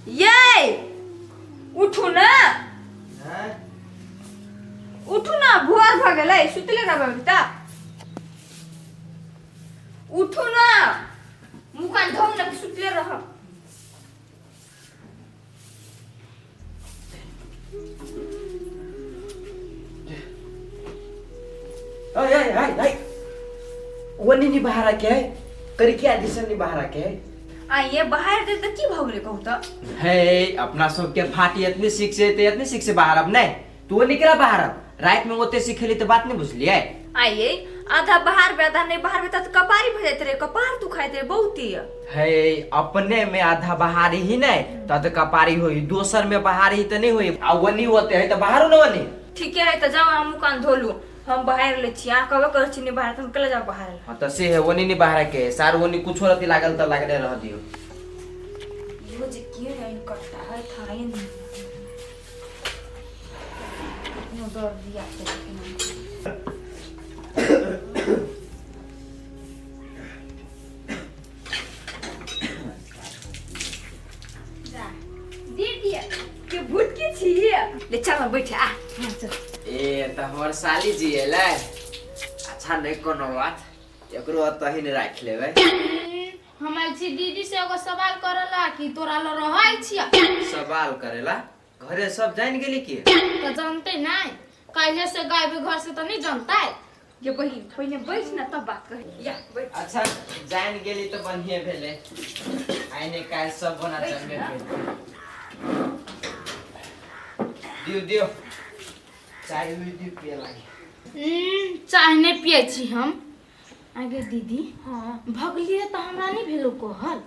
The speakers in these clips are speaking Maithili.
ये उठू ना, उठू ना, भोर भ गेलै, सुतले रहबै अभी तक। उठू ना, मुँह कान धोउ ना, सुतले रहब। ऐ ऐ ऐ ऐ ओनी नहीं बाहर के है करिकिया दिसन नहीं बाहर के है। आ ये बाहर दे तऽ की भऽ गेलै कहू तऽ? हे अपना सबके फाटी एतने सीख से ते एतने सीख से बाहर अब नहीं तू वो निकला बाहर अब रात में ओते सिखेली तो बात नहीं बुझलिए। आ ये आधा बाहर बे आधा नहीं बाहर बे तऽ कपारी भऽ जाइत रहे, कपार तू खाइत रहे बहुत ही। हे अपने में आधा बाहरी ही नहीं तो आधा कपारी होई, दोसर में बाहरी तो नहीं होई, आ वनी होते है तो बाहरो न वनी। ठीक है तऽ जाओ हम मुकान धोलू, हम बाहर ले छी, अहाँ कहबे करै छी नहीं बाहर तऽ हम केला जाउ बाहर। हाँ तो से है वनी नहीं बाहर के सार वनी कुछो रति लागल तो लागले रह दियो। यो जे के रहे कट्टा है थाए नहीं नो डर दिया के। जा दीदी के भूत के छी ले चल बैठ आ। हाँ, चल। ए त हमर साली जी एलै, अच्छा नहीं कोनो बात, एकरो ओतऽ ही ने राखि लेबै। हम आयल छी दीदी से एगो सवाल करला कि तोरा ल रहै छियै। सवाल करेला घरे सब जान गेली की? तऽ जानते नहीं, काल्हे से गायब घर से तऽ नहीं जानते। ये बहिन पहिने बैठ ना तब बात कर, या बैठ। अच्छा जान गेली तऽ बढ़िए भेलै, आइ ने काल्हि सब बना बैठ जानबे ना। करतै। दियौ दियौ चाय उइ दियौ पिए लागी। चाय नहीं पिए छी हम। आगे दीदी। हाँ। भगलिए तऽ हमरा नहीं भेलो कहल।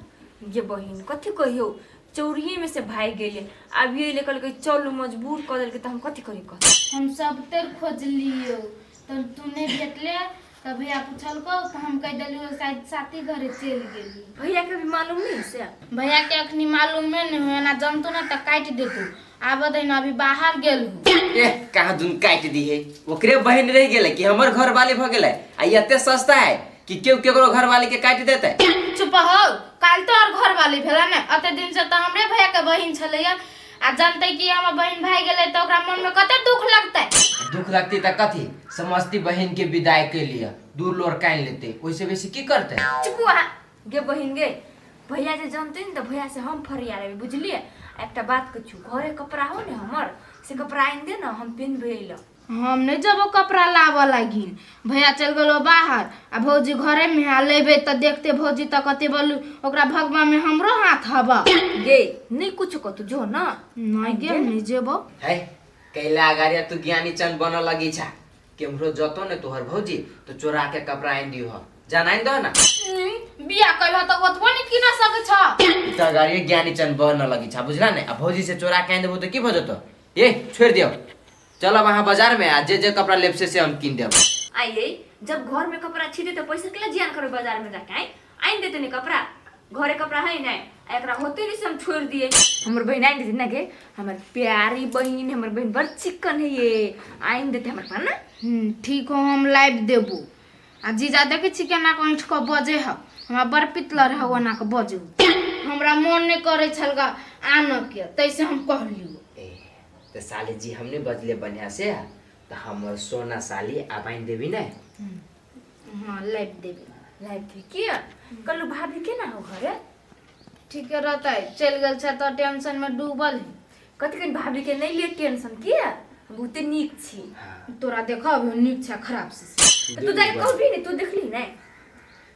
ये बहिन कथी कहियौ, चौरिये में से भागि गेलै, अभी ले कहलकै चलू, मजबूर कऽ देलकै तऽ हम कथी करी कह। हम सब तर खोजलियो तब तू नहीं भेटले, तऽ भैया पूछलको तऽ हम कहि देलियो शायद साथी घरे चलि गेली। भैया के भी मालूम नहीं से? भैया के अखनी मालूम नहीं हो, एना जानतो ना तऽ काटि देतू, आब दही ना अभी बाहर गेल हूँ। ए कहाँ दुन काटि दी है, ओकरे बहन रह गेलै कि हमर घर वाली भ गेलै, आ ई एते सस्ता है कि केओ केकरो घर वाली के काटि देतै। चुप हो, काल्हि तो और घर वाली भेला ने, अते दिन से तऽ हमरे भैया के बहिन छलैया, आ जानते कि हमर बहिन भागि गेलै तऽ ओकरा मन में कते दुख लगतै। दुख लगतै तऽ कथी, समझती बहिन के विदाई के लिए दूर लोर कानि लेतै, ओइसे बेसी की करतै। चुप अहाँ गे बहिन गे, भैया जे जानते ने तऽ भैया से हम फरिया लेबै बुझलिए। एकटा बात कहै घरे कपड़ा हो ने हमर, से कपड़ा आनि दे ना हम पिन्हबै ल। हम नहीं जबो कपड़ा लाबऽ लागिन, भैया चल गेलो बाहर आ भौजी घरे में है, लेबे तऽ देखते भौजी तऽ कते बोलू ओकरा भगवा में हमरो हाथ हबा। गे नहीं कुछ कतु जो ना। नहीं गे नहीं जेबो। है कैला अगाड़िया तू ज्ञानी चंद बनऽ लगी छा, केम्हरो जतो ने तोहर भौजी तो चोरा के कपड़ा आनि दियो, जान आनि दो ना। बियाह कैलह तऽ ओतबो नहीं किन सकै छ। ई तऽ अगाड़िया ज्ञानी चंद बनऽ लगी छा बुझला ने, आ भौजी से चोरा के आनि देबो तऽ की भऽ जेतो। ए छोड़ि दियो, चलब अहाँ बाजार में आ जे जे कपड़ा लेब से हम कीन देब। आइए जब घर में कपड़ा छीटे तो पैसा के जियान करो बाजार में जाके आइ आनि देते ने कपड़ा, घरे कपड़ा है नहीं आ एकरा होते नहीं से हम छोड़ दिए। हमर बहिन आनि देते ना गे, हमर प्यारी बहिन, हमर बहिन बड़ चिकन है ये, आनि देते हमर पान ना। ठीक हो हम लाइव देबो। आ जीजा देखे छी केना कऽ ऐंठ कऽ बजे ह, हमरा बड़ पितलर है ओना कऽ बजू, हमरा मन नहीं करे छल गा आनऽ के, तैसे हम कहलियो। ए तऽ साली जी हमने बजले बढ़िया से, तऽ हमर सोना साली आब आनि देबी ने? हाँ लाइव देबी। लाइव देबी की? कहलू भाभी के ना हो घरे? ठीके रहतै, चलि गेल छै तऽ टेंशन में डूबल है। कथी कहीं भाभी के नहीं लिए टेंशन किया, हम बहुते नीक छी। हाँ। तोरा देखब नीक छै खराब से। तऽ तू जाके कहबी ने, तू देखली ने?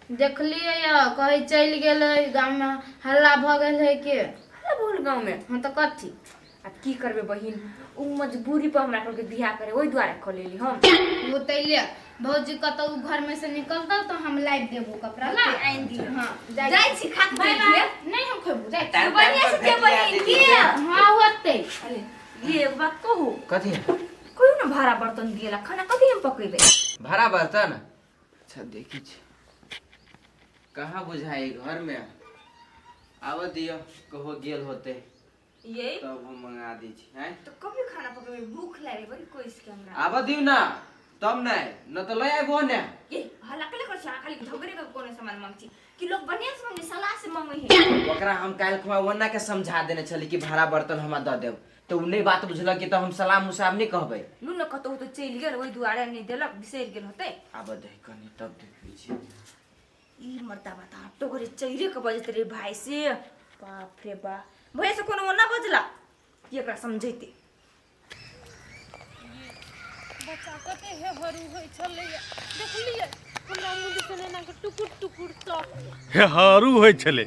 देखलियै या कहीं चलि गेलै, गाँव में हल्ला भऽ गेल है के। हल्ला भऽ गेल गाँव में? हाँ तऽ कथी। आब की करबै बहिन, उ मजबूरी पर हमरा कहलकै बियाह करे, ओहि दुआरे कऽ लेली हम। ओ तैले भौजी कतौ घर में से निकलतौ तऽ हम लाइव देबो कपड़ा ला। आनि दियौ। हाँ, जाइ छी खा के बाय देखिए। बाय। नहीं हम खेबो, जाइ छी। तू बढ़िया से के बहिन की? हाँ होतै। अरे ये एक बात कहू। कथी? कहियो ने भाड़ा बर्तन दिएला, खाना कथी हम पकेबै? भाड़ा बर्तन? अच्छा देखी छी कहाँ बुझाई घर में, आब दियो कहो गेल होते ये तब हम मंगा दी छी हैं। तो कभी खाना पकेबै, भूख लागे बड़ी कोइस के हमरा। आब दियो ना तब नहीं न तो ले आबो ने। ये हल्ला केले कर छी, अहाँ खाली झगड़े के कोनो सामान मांग छी। कि लोग बढ़िया से मंगे, सलाह से मंगे है। ओकरा हम काल्हि खुआ ओना के समझा देने छली कि भाड़ा बर्तन हमरा दऽ देब, तऽ ओ नहि बात बुझलक कि तऽ हम सलाम मुसाब नहि कहबै। लू न कतहु तो चलि गेल, ओहि दुआरे नहि देलक, बिसरि गेल होतै। आब दही कनि तब देखै छी। ई मर्दा बता टोकरे चैरे के बजैत रे भाई से, बाप रे बा, भैया से कोनो ओना बजला कि एकरा समझैते। बच्चा कते हे हरू होइ छलैया, देखलियै हमरा मुँह से एना के टुकुर टुकुर तक हे हरू होइ छलै,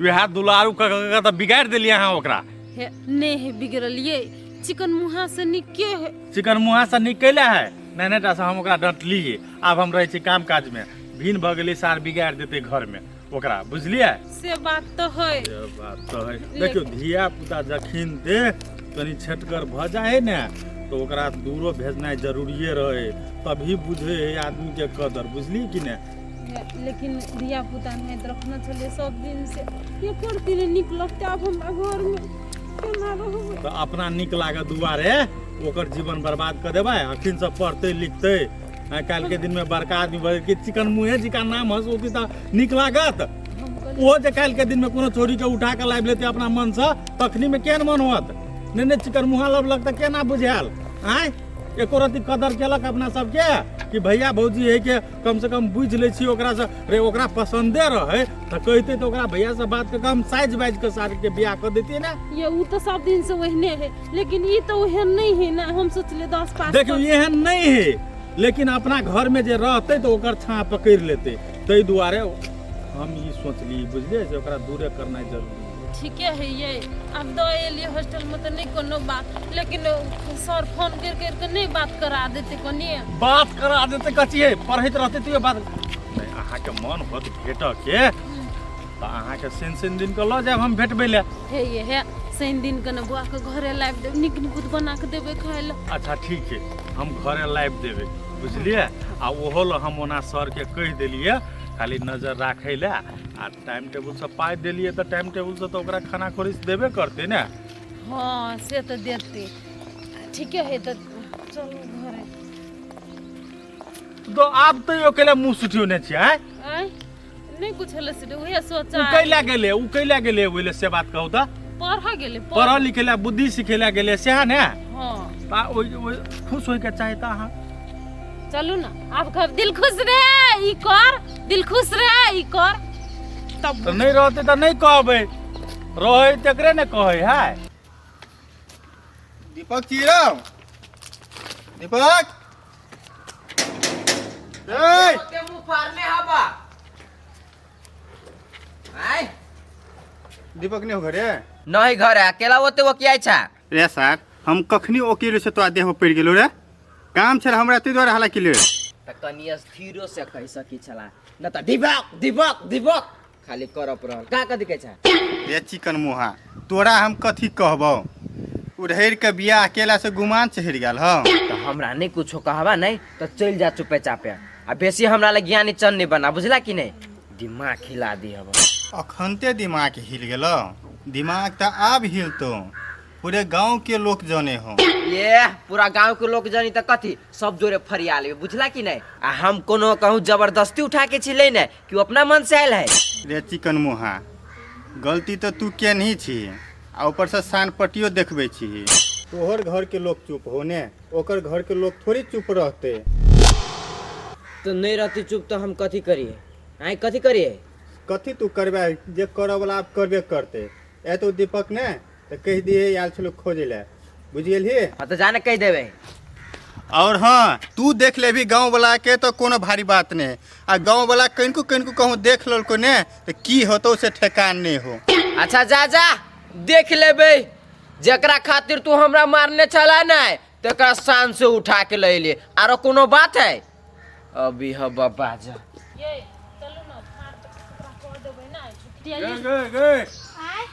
वएह दुलारू कऽ कऽ तऽ बिगाड़ि देलियै अहाँ ओकरा। हे ने हे बिगड़लियै, चिकन मुँहा से निके है। चिकन मुँहा से नीक कैला है? नाने टा से हम ओकरा डँटलियै। आब हम रहै छी काम काजमे, भिन भऽ गेलै, सार बिगाड़ि देतै घरमे ओकरा, बुझलियै? से बात तऽ है। से बात तऽ है। देखियौ धिया पुता जखन दे कनि छेटगर भऽ जाइ है ने तऽ ओकरा दूरो भेजनाइ जरूरिए रहै, तभी बुझै है आदमीके कदर, बुझलियै कि नहि? लेकिन धिया पुता नहि रखने छलियै सब दिन से, एको दिन नीक लगतै आब हमरा घरमे केना रहबै? तऽ अपना नीक लागऽ दुआरे ओकर जीवन बर्बाद कऽ देबै? अखन से पढ़तै लिखतै, आइ काल्हिके दिनमे बड़का आदमी भऽ कि चिकन मुँहे जिका नाम हँसौती तऽ नीक लागत? ओहो जे काल्हिके दिनमे कोनो चोरीके उठा कऽ लाबि लेतै अपना मनसँ, तखनीमे केहन मन होत? नहि नहि, चिकन मुँहा लबलक तऽ केना बुझायल? आँय, एको रत्ती कदर केलक अपना सबके कि भैया भौजी है के कम से कम बुझि लै छी ओकरासँ? रे ओकरा पसन्दे रहै तऽ कहितै तऽ ओकरा भैयासँ बात कऽ कऽ हम साइज बाजि कऽ सारके बियाह कऽ दैतियै ने। ये उ तऽ सब दिन से ओहने है, लेकिन ई तऽ ओहन नहीं है ना। हम सोचलियै 10 पास देखियौ एहन नहीं है, लेकिन अपना घरमे जे रहतै तऽ ओकर छाँ पकड़ि लेतै, ताहि दुआरे हम ई सोचलियै, बुझलियै, से ओकरा दूरे करनाइ जरूरी है। ठीके है ये, आब दऽ एलियै हॉस्टल में तऽ नहीं कोनो बात, लेकिन सर फोन कर कर के नहीं बात करा देते कनी? बात करा देते कथी है, पढ़ैत रहते तैयो बात नहीं। अहाँके मन होत भेटऽ के तऽ अहाँके शनि शनि दिन के लऽ जायब हम भेटबै लए। हे ये हे, शनि दिन के ने बौआ के घरे लाबि देब, नीक निकुत बना के देबै खाय लए। अच्छा ठीक है, हम घरे लाबि देबै, बुझलियै? आ ओहो लए हम ओना सरके कहि देलियै खाली नजर राखै लए, आ टाइम टेबुलसँ पाइ देलियै तऽ टाइम टेबुलसँ तऽ ओकरा खाना खोरिश देबे करतै ने। हँ से तऽ देतै, ठीके है, तऽ चलू घरे। तो आब तैयो कैला मुँह सुठियोने छियै? आँय आँय नहि कुछ होलै से उहे सोचा। उ कैला गेलै, उ कैला गेलै ओहि से बात कहू तऽ? पढ़ऽ गेलै। पढ़ऽ लिखै लए, बुद्धि सिखै लए गेलै सएह ने? हँ। तऽ ओहि ओहि खुश होइके चाही तऽ अहाँ चलू ने आब कहब दिल खुश रे ई कर, दिल खुश रे ई कर, तब तऽ नहि रहतै तऽ नहि कहबै, रहै तकरे ने कहै है। दीपक चिरौ, दीपक ए ओते मुँह फाड़ने हबा आय। दीपक नहीं हो घरे? नहीं घर है, अकेला ओते वो किया छा? रे सर, हम कखनी ओकील से तोरा देह पर पड़ि गेलो रे, काम छल हमरा ताहि दुआरे हल्ला केलियै। तऽ कनि स्थिरो से कहि सकी छला न तऽ दीपक दीपक दीपक खाली करप रहल का कथी कहै छा? रे चिकन मुहा, तोरा हम कथी कहबौ, उधेर के बियाह केला से गुमान चढ़ि गेल हौ। तऽ हमरा नहि कुछो कहबा नहि तऽ चलि जा चुपे चापे, आ बेसी हमरा लग ज्ञानी चन नहि बना, बुझला कि नहि? दिमाग हिला दी हब। अखनते दिमाग हिल गेलो? दिमाग तऽ आब हिलतो, पूरे गांव के लोग जाने हो। ये पूरा गांव के लोग जानी तऽ कथी, सब जोरे फरिया लेबे, बुझला कि नहि? आ हम कोनो कहूँ जबरदस्ती उठा के छिलै ने कि ओ अपना मन से आयल है। रे चिकन मुहा, गलती तऽ तू केनही छी, आ ऊपर से सान पट्टियो देखबै छी। तोहर घर के लोग चुप हो ने, ओकर घर के लोग थोड़ी चुप रहते। तऽ नहि रहती चुप तऽ हम कथी करिए? आइ कथी करिए? कथी तू करबे, जे करऽ वाला आब करबे करते। ए तो दीपक ने तऽ कहि दिहे आयल छलो खोजै लए, बुझि गेलही? हाँ तऽ जाने कहि देबै। और हाँ तू देख लेबही गाँव वाला के तो कोनो भारी बात नहीं, आ गाँव वाला कनिको कनिको कहूँ देख लेलको ने तऽ की होतो से ठेकान नहीं हो। अच्छा जा जा देख लेबै, जकरा खातिर तू हमरा मारने छला ने तकरा शान से उठा के ले ले, आरो कोनो बात है? अभी ह बाबा जा। ये चलू ने फाड़ ओकरा कह देबै ने छुट्टी। गे गे गे, आँय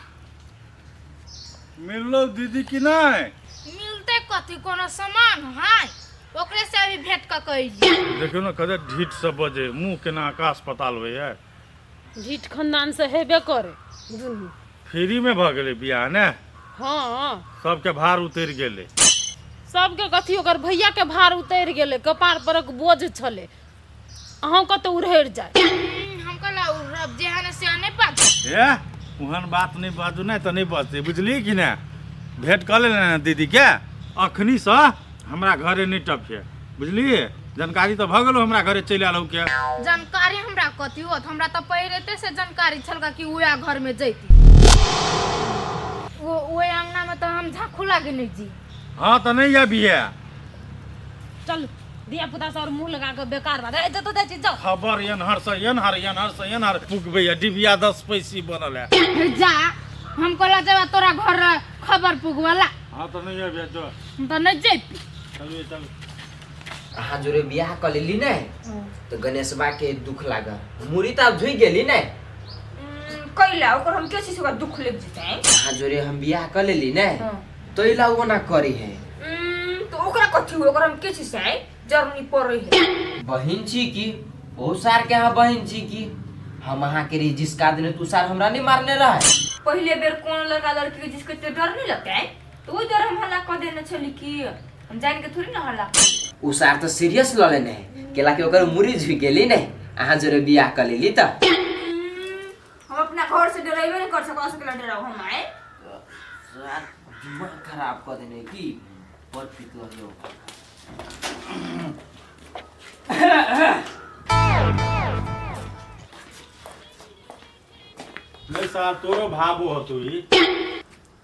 मिललो दीदी कि नहि? मिलते कथी, कोनो सामान है? ओकरे से अभी भेंट कऽ के अइली। देखियौ ने कते ढीठ से बजे, मुँह केना आकाश पताल होइए। ढीठ खानदान से हेबे करे दुनू। फ्री में भऽ गेलै बियाह ने? हँ। सबके भार उतरि गेलै। सबके कथी, ओकर भैया के भार उतरि गेलै, कपार परक बोझ छलै, अहूँ कतौ उड़हरि जाय। हम कहला उड़ब जेहन ए ओहन बात नहि बाजू नहि तऽ नहि बजतै बुझलियै कि नहि भेंट कऽ लेने ने दीदीके अखनीसँ हमरा घरे नहि टपिए बुझलियै जानकारी तऽ भऽ गेलो हमरा घरे चलि आयल के जानकारी हमरा कथी होत हमरा तऽ पहिलेते से जानकारी छलका कि उएह घर में जैती वो ओहि अंगना में तऽ हम झाँखू लागे नहीं जी हाँ तऽ नहि अबिहे चल धिया पुता से और मुंह लगा के बेकार बात ए जतो जाइ छी जाओ खबर एनहर से एनहर एनहर से एनहर पुगबैया डिबिया 10 पैसी बनल है जा हम कहला जेबा तोरा घर खबर पुगवाला हाँ तो नहीं अबिहे जो हम तऽ नहीं जैती चलू चलू अहाँ जोरे बियाह कऽ लेली ने तऽ गणेशबा के दुख लागल मुरी तऽ आब झुकि गेली ने कैला ओकर हम के चीज ओकरा दुख लग जेतै अहाँ जोरे हम बियाह कऽ लेली ने तो इला वो ना करी है तो ओकरा कथी हुए ओकरा हम के चीज से जर्नी पड़े है बहिन छी की बहुत सार के अहाँ बहिन छी की हम अहाँ के रही जिसका देने तू सार हमरा नहीं मारने रहे पहले बेर कोनो लड़का लड़की के जिसके तो डर नहीं लगता है तो वही डर हम हल्ला कर देने छली कि हम जान के थोड़ी ना हल्ला उ सार तो सीरियस ल लेने है केला के ओकर मुरी झुक गेली ने अहाँ जोरे बियाह कर लेली त हम अपना घर से डरेबे नहीं कर सको सकेला डराओ हम आए सार दिमाग खराब कर देने की पर पितल हो नहीं साहब तोरो भाबो होतु ई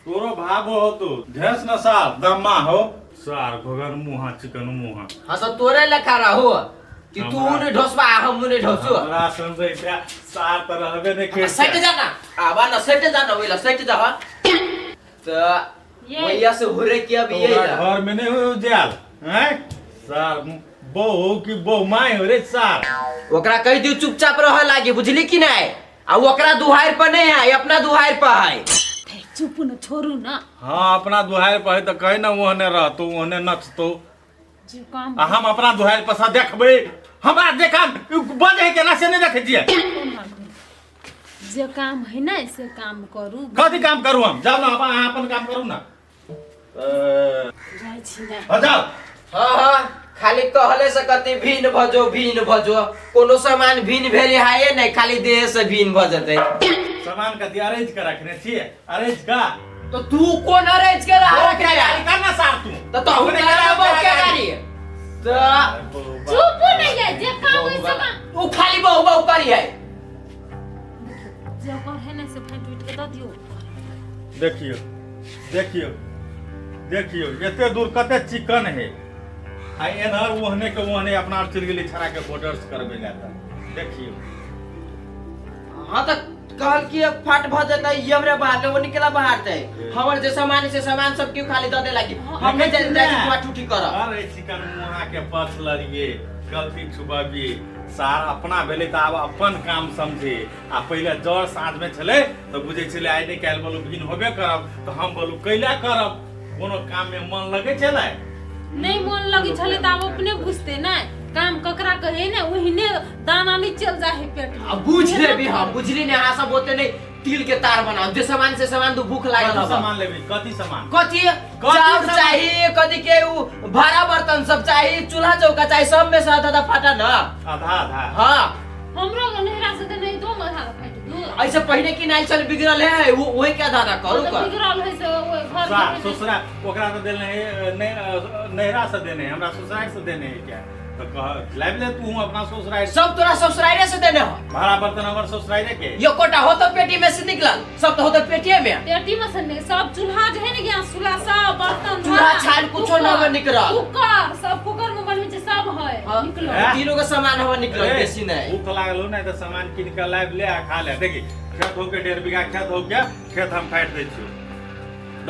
तोरो भाबो होतु ढेस न साहब दम्मा हो सार घोघर मुहा चिकन मुहा हाँ तो तोरे लेखा रहो कि तू नहीं ढोसबा हम नहीं ढोसु हमरा समझै छै सार त रहबे नहीं आ, सट जाना आबा ना सट जाना ओइला सट जा तो भैया से हुरे के अब ये तोरा घर में नहीं हो जाल हैं सार बहु की बहु my हो रे सार ओकरा कह दियो चुपचाप रह लागी बुझली कि नहीं आ ओकरा दुहार पर नहीं है अपना दुहार पर है चुप न छोड़ू ना हाँ अपना दुहार पर है तो कहे ना ओहने रहतो ओहने नचतो जे काम आ हम अपना दुहार पर से देखबै हमरा देखा बजे के ना से नहीं देखै छियै जे काम है ना से काम करू कथी काम करू हम जाउ ना अहाँ अपन काम करू ना जाइ छी ना हाँ जाउ हाँ हाँ खाली कहले से कते भिन्न भजो भिन्न भजो कोनो सामान भिन्न भेल है नहीं खाली देह से भिन्न भ जतै सामान कथी अरेंज कर रखने छियै अरेंज का तो तू कोन अरेंज कर रहा रखने गाड़ी कर ना सार तू तो तू अपने कराबो के गाड़ी तो चुप नहीं है जे काम है से काम उ खाली बहु बहु करी है जे ओकर है ना से फाटि उठि के दऽ दियौ देखियो देखियो देखियो एते दूर कते चिकन है आ एनहर ओहने के ओहने अपना आर चलि गेलै छड़ा के बॉर्डर्स करबै लए तऽ देखियो हाँ तो कहल कि अब फाट भ जेतै ई हमरे बाहर ले वो निकला बाहर ते हमर जे सामान से सामान सब क्यों खाली दऽ दे लागी हम नहीं जाए जाए टुआ टूटी कर अरे चिकन मुहा के पछ लड़िए गलती छुबाबिए सार अपना भेलै तऽ आब अपन काम समझे आ पहिले जर साँझमे छलै तऽ बुझै छलै आइ नहि काल्हि बोलू भिन होबे करब तऽ हम बोलू कैला करब कोनो काममे मन लगै छलै नहि मन लगै छलै तऽ आब अपने बुझते ने काम ककरा कहै ने ओहिने दाना नहि चल जाइ है पेट में अब बुझ लेबी हम बुझली ने अहाँ सब ओते नहीं तिल के तार बनाओ जे सामान से सामान दू भूख लागल कथी हब सामान लेबी कथी सामान कथी कथी चाउर सामान? चाही कथी के उ भाड़ा बर्तन सब चाही चूल्हा चौका चाही सब में से आधा आधा फाटा ना आधा आधा हाँ हमरो नहिरा से तऽ नहि दो मधा फाटि दू ऐसे पहले की नाइल चल बिगड़ल है वो वही के आधा आधा करू तऽ कर बिगड़ल है से ओहि घर सा के ससुरा ओकरा तऽ देने है नहीं नैहरा से देने है हमरा ससुराल से देने है क्या तो कह लाइब ले तू अपना ससुराल सब तोरा ससुराले से देने हो भाड़ा बर्तन हमर ससुराल के यो कोटा हो तो पेटी में से निकलल सब तो हो तो पेटिए में पेटी में से नहीं सब चूल्हा जे है ने गैस चूल्हा सब बर्तन चूल्हा भाड़ा, छान कुछो न कुकर, निकलल। कुकर सब कुकर में बनबै छै सब है हाँ। निकलल हैं? तीनों के सामान हवा निकलल अरे, बेसी नहीं भूख लागल हो नहीं तो सामान कीन के लाइब ले आ खा ले देखी खेत हो के 1.5 बीघा खेत हो गया खेत हम फाटि दै छियौ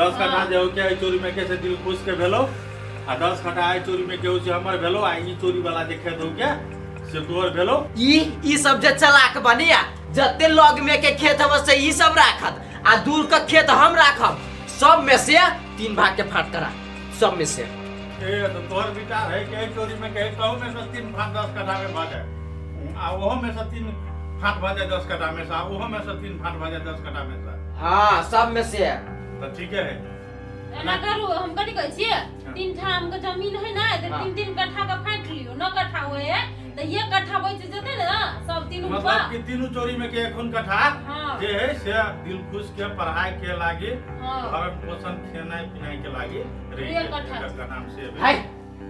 10 कट्ठा जे हो के एहि चोरी में के से दिल खुश के भेलो आ 10 कट्ठा एहि चोरी में के हो से हमर भेलो आ ई चोरी वाला जे खेत हो गया से तोहर भेलो ई ई सब जे चलाक बनिया जते लग में के खेत हव से ई सब राखत आ दूर के खेत हम राखब सब में से तीन भाग के फाट करा सब में से ए तो तोहर विचार है कि एहि चोरी में के कहू में से 3 फाट 10 कट्ठा में भऽ जाए आ ओहो में से 3 फाट भऽ जाए 10 कट्ठा में से आ ओहो में से 3 फाट भऽ जाए 10 कट्ठा में से हाँ सब में से तऽ ठीके है एना करू हम कथी कहै छियै तीन ठाम के जमीन है ने तऽ हाँ। तीन तीन कट्ठा के फाटि लियौ 9 कट्ठा होय है तऽ एक कट्ठा बचि जेतै ने सब तीनू मतलब कि तीनू चोरी में के एखन कट्ठा हाँ। जे है से दिल खुश के पढ़ाई के लागी हाँ। भरण पोषण खेनाई पिनाई के लागी रहि एक गेल। कट्ठा। एकर नाम से है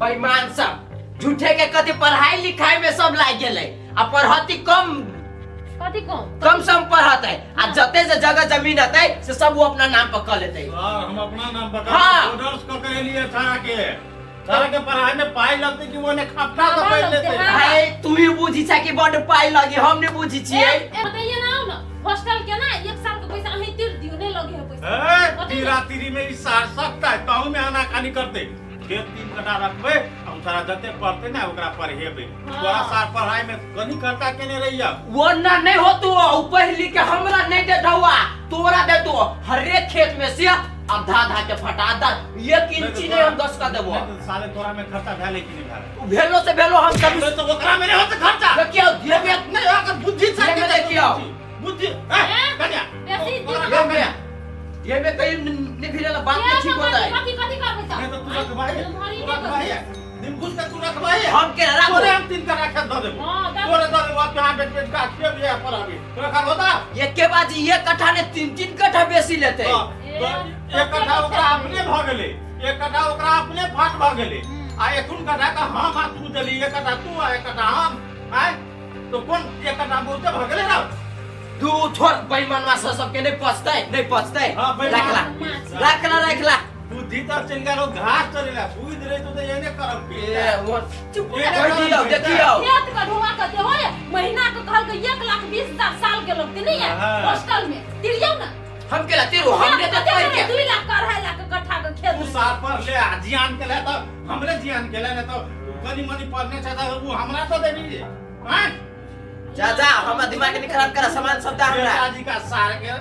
बेईमान सब झूठे के कथी पढ़ाई लिखाई में सब लाग गेलै आ पढ़ती कम कथी कम कम सम पढ़त है आ जते से जगह जमीन हतै से सब वो अपना नाम पर कऽ लेतै सर हम अपना नाम बता हाँ। ऑर्डर्स क के लिए छाड़ा के छाड़ा के पढ़ाई में पाई लगते कि वो ने खपटा हाँ, के पढ़ लगते, लेते हाँ। है तू ही बुझी छा कि बड पाई लगी हम नहीं बुझी छियै ए, बताइए ना आओ ना हॉस्टल के ना एक साल के पैसा अहीं तिर दियो नहीं लगे है पैसा ए, बताइए। तीरा तीरी में ई सार सकता है ताहू में आनाकानी करते खेत तीन कटा रखबे हम सारा जते पढ़ते ना ओकरा पढ़ेबे हाँ। तोरा सार पढ़ाई में कनी खर्चा केने रहिया वो ना नहीं हो तू ऊ पढ़ लिख के हमरा नहीं दे ढौआ तोरा दे तो हरेक खेत में से आधा आधा के फटा दा एक इंची नहीं हम दस का देबो नहीं तो साले तोरा में खर्चा भेले कि नहीं भेले भेलो से भेलो हम सब तो ओकरा में नहीं होते खर्चा देखियो धीरे में नहीं अगर बुद्धि से ये में देखियो। बुद्धि ए कन्या बेसी ओकरा ये में में ये में कहीं नहीं भिड़ेला बात ए, नहीं ठीक होता है कथी कथी करबै तऽ नहीं तो तू रखवाई तुम्हारी तू नहीं रखवाई दिन घुस के तू रखवाई हम के तोरे राखो हम तीन का रखे दे देबो हाँ, दे तोरे दे देबो आप यहाँ बैठ बैठ के आखिए भी है पर अभी तोरा खा होता एक के बाद एक कट्ठा ने तीन तीन कट्ठा बेसी लेते तो एक कट्ठा ओकरा अपने भ गेलै एक कट्ठा ओकरा अपने फाट भ गेलै आ एखुन कट्ठा के हम आ तू देली एक कट्ठा तू आ एक कट्ठा हम आय तो कोन एक कट्ठा बहुते भ गेलै ना तू छोड़ बेईमानवा से सबके नहीं पचतै नहीं पचतै हाँ, बेईमान। रखला रखला रखला बुद्धि तऽ चलि गेल घास चलेला बुद्धि रहितो तऽ एने करब ए वो चुप एने कह दियौ करब देखियौ खेत के ढोआ के देहो ये महीना के कहल के 1,20,000 साल के लगते नहीं है हाँ। हॉस्टल में तिरियौ ना हम के लाते हमने तो पढ़ के 2 लाख के 2.5 लाख के कट्ठा के खेत तू साल पर ले आ जियान के ले तऽ हमरे जियान के ले ने तऽ कनी मनी पढ़ने छै तऽ उ हमरा तऽ देबी आँय जा जा हमरा दिमाग नहीं खराब करा सामान सब दा हमरा बेटा जी का सार के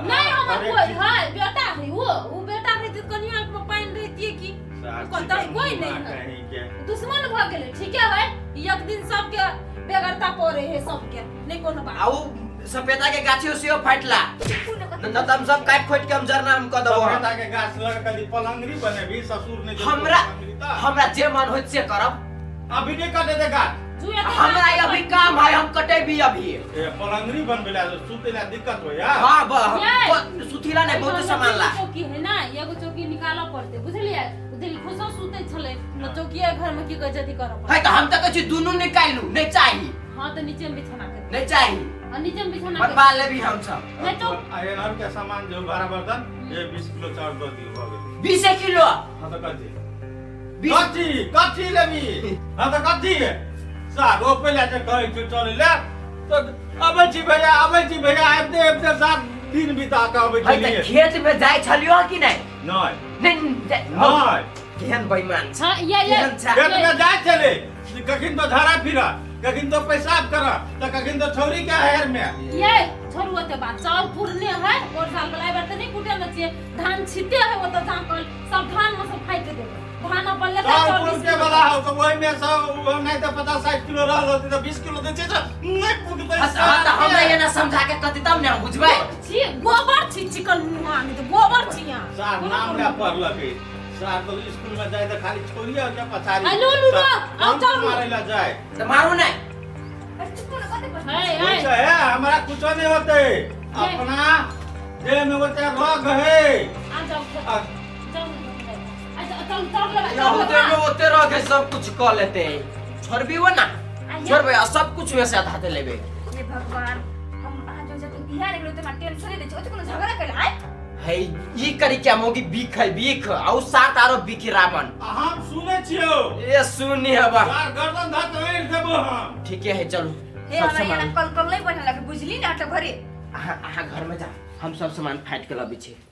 नहीं हमर कोई है बेटा है वो वो बेटा रहती कनिया में पानि रहती की कहता है कोई नहीं है कहीं के दुश्मन भ गेलै ठीके है एक दिन सबके बेगरता पड़े है सबके नहीं कोनो बात आउ सपेता के गाछी उसियो फाटला न त हम सब काट खोट के हम जरना हम क देबो सपेता के गाछ लग कदी पलंगरी बनेबी ससुर ने हमरा हमरा जे मन होइत से करब अभी नहीं कटे दे गाछ जुए के हमरा अभी काम है हम कटेबी अभी ए पलंगरी बनबे ला सुते ला दिक्कत होया हां सुथीला नहीं बहुत सामान ला चौकी है ना एगो चौकी निकालऽ पड़तै बुझलियै दिल खुशो सुतै छलै न चौकिया घर में की कहै छै अथी करऽ है पड़तै त हम त कहै छी दुनू निकालू नहीं चाही हां तऽ नीचे में बिछाना कर नहीं चाही आ नीचे में बिछाना बनवा लेबी हम सब नहीं तो एनहर के सामान जो भाड़ा बर्तन ये 20 किलो चाउर दऽ दियौ भऽ गेलै 20 किलो हाँ तऽ कथी 20 कथी कथी लेबी हाँ तऽ कथी साग रोपे ला जे कहै छौ चलै ले तऽ अबै छी भैया अबै छी भैया आबिते आबिते सात दिन बिता कऽ अबै है त छलियै खेत में जाय छलियो कि नहीं नहि नहीं नहि केहन बेईमान छ हां ये ये केहन छ खेत में जाइ छलै कखन तो झाड़ा फिर कखन तो पेशाब कर तऽ कखन तो छौरी के हेर में ये छोड़ू ओते बात चाउर पुरने है और साल वाला एबार तऽ नहीं कुटे ने छियै धान छिते है ओतऽ जाकल सब धान में सब फाटि देबै धान अपन लेतै चाउर चाउर पुर 20 के वाला हो तऽ ओहि में सब नहि तऽ 50 60 किलो रहल होतै तऽ 20 किलो दै छै तऽ नहि पुगतै हाँ तऽ हमरा एना समझा के कहती तब ने हम बुझबै छी गोबर छी चिकन मुहा नहीं तऽ गोबर छी यहाँ सार नाम ले पढ़लकै सार तो स्कूल में जाय तऽ खाली छोरिया के पछाड़ी आ, लो, लो, लो, आउ जाउ। मारै ला जाय तऽ मारू नहीं अरे चुप ना कते बस है है वैसे है हमरा कुछो नहीं होते अपना देह में होते रोग है आ जाओ आ, जाओ अच्छा चल चल लगा यहाँ चल में ओते रह के सब कुछ कह लेते छोड़बी वो ना छोड़बे आ सब कुछ वैसे आधा दे लेबे हे भगवान हम अहाँ जो जब बिहार गेलो त हमरा टेंशन नै दै छै ओते कोनो झगड़ा कैल आय है ई करी क्या मोगी बीख है बीख आउ सात आरो बीख रावण आ हम सुनै छियौ ए सुनी हवा सार गर्दन धऽ के ऐंठ देबो हम ठीके है चलू हे सब हमरा सामान यहाँ कल कल नहीं बैठल लगे बुझली ना तो घरे अहाँ अहाँ घर में जा हम सब सामान फाटि के लबै छी।